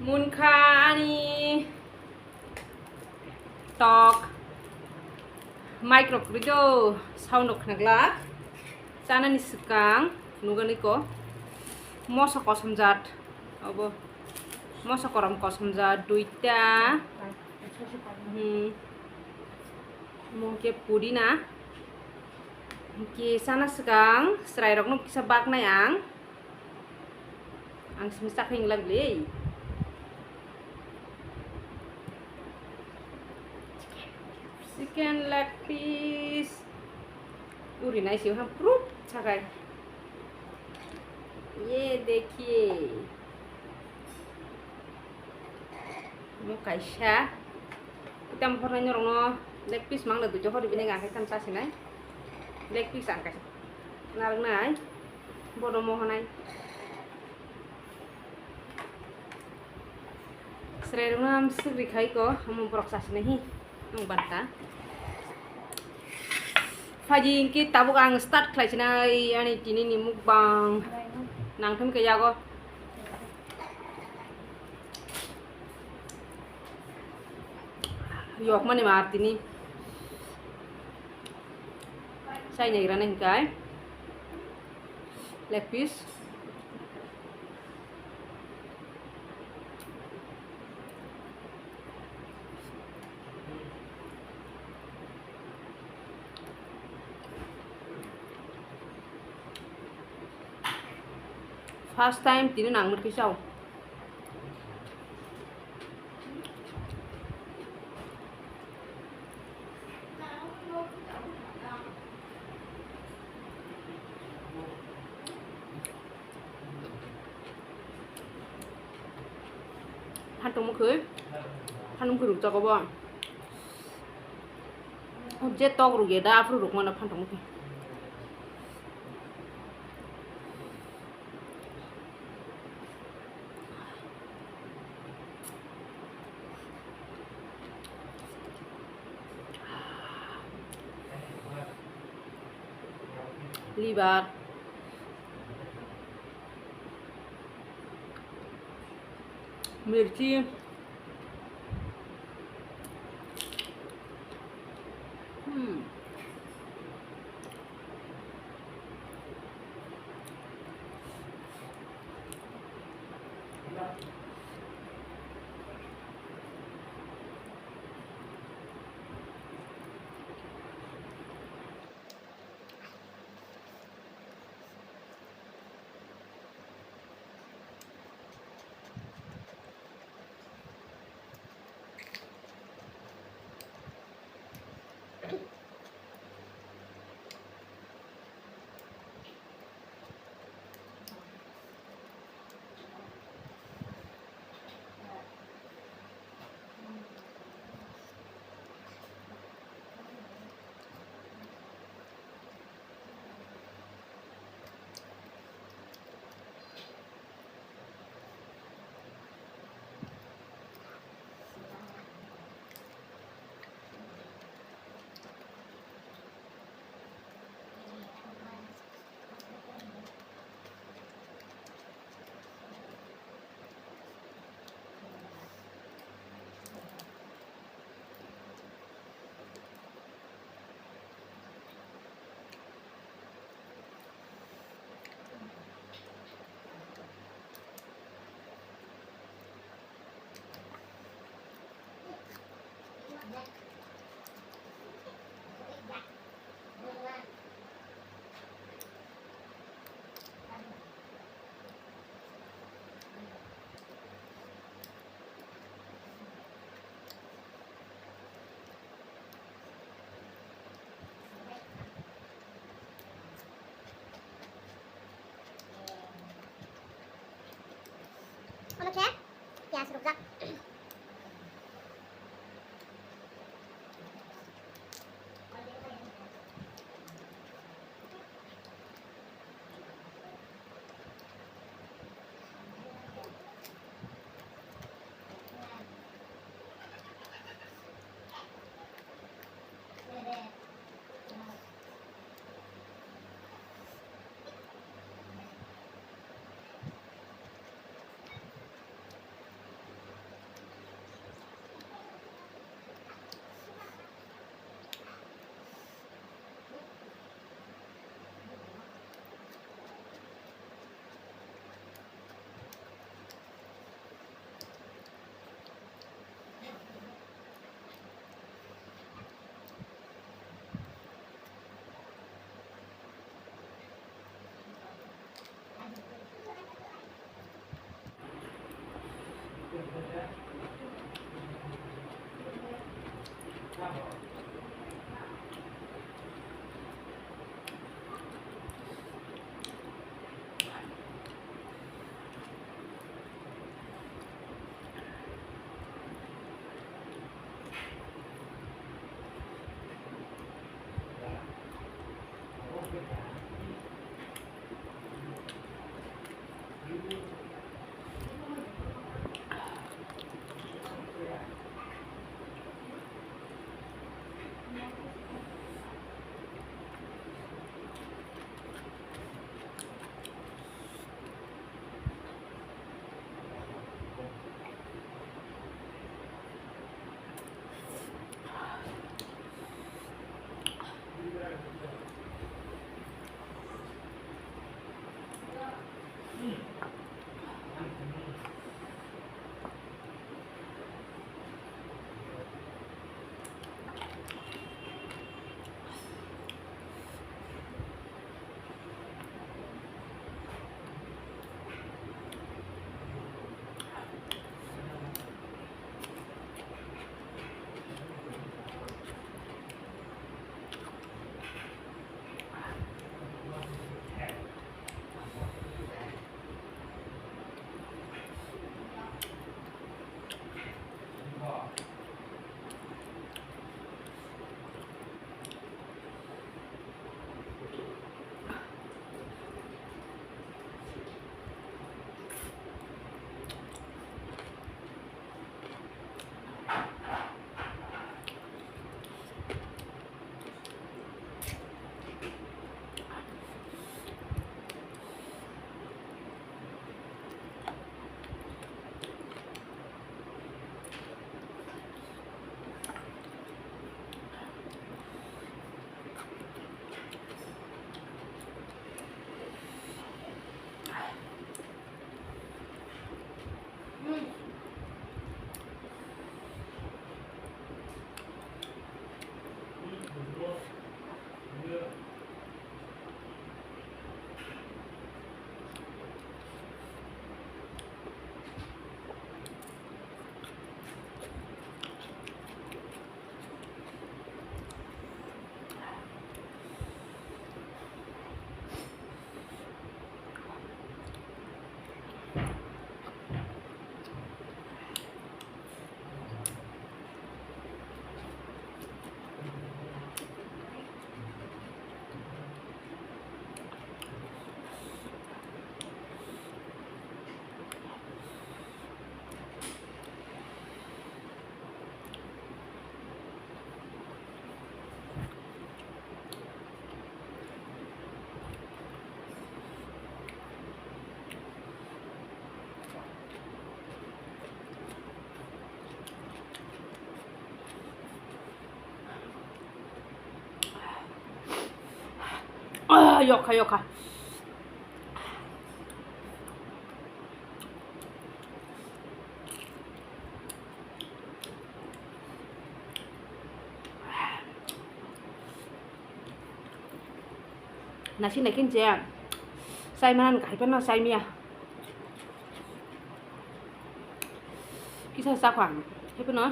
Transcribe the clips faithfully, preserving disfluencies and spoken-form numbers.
Munkha ani tok. Mic rok kwrwi do, sound rok khnaglak. Chanani swkang nugani ko moso kosom jat, obo moso korom kosom jat duita. Hmm. Omo khe pudina. Kisa na swkang chwrairokno kisa baknai ang. Ang simi chakha hinglak le. Chicken leg piece. Uri nai si ham prup sakai. Ye dekhiye. Mo kaisa. Itam phornai norokno leg piece mangna duijo hori bini gangkhe tam chasinai. Leg piece ang kaisa. Narwknai. Bodo mohonai. Chwrairokno am swk rikhai ko, omo borok chasinai hi. Ang banta. Phaidi hwnkhe tabuk ang start khlaisinai ani tini ni mukbang. Nangthung khe yago. Yokmani mar tini. Sai nai rana hingkai. Leg piece. First time tini nang mut kisa. Phantok mukhui, phantok mukhui rukjago bo. Je tok rukya da, aphuru rukmano phantok mukhui. Liver, mirchi. Hmm. Omo khe piyaj rwkjak. Ah, yokha, yokha. Nasi nakin je, sai manan kahai phano sai miya. Kisa sakha, hai phano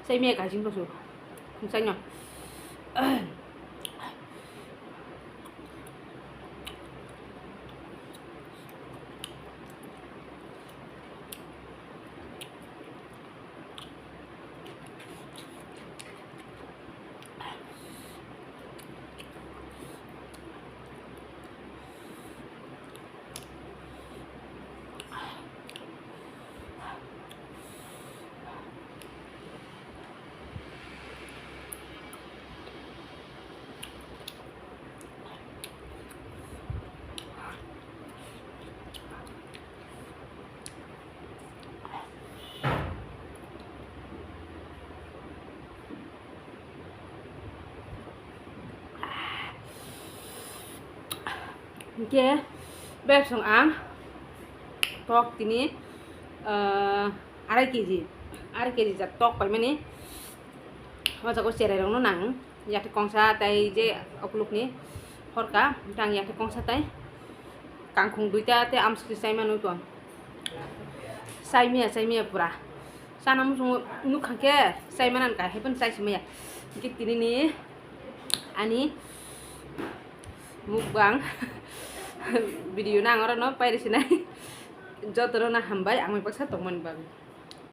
sai miya kajing bosu. Sai no. Hingke bebsong ang tok tini, ah, arai keji, arai keji jat tok paimani. O jaga o cherai rok no nang, yakhe kongsa tai je okolog ni horka, hingke ang yakhe kongsa tai kangkong duita tei amswkri chai mano to. Chai maya, chai maya pura. Chana muchungo nukha khe chai manan kahai phano chai si maya. Hingke tini ni ani mukbang video no ang oro no pairi sinai. Joto no hambai ang bai baksa tongmani bagwi.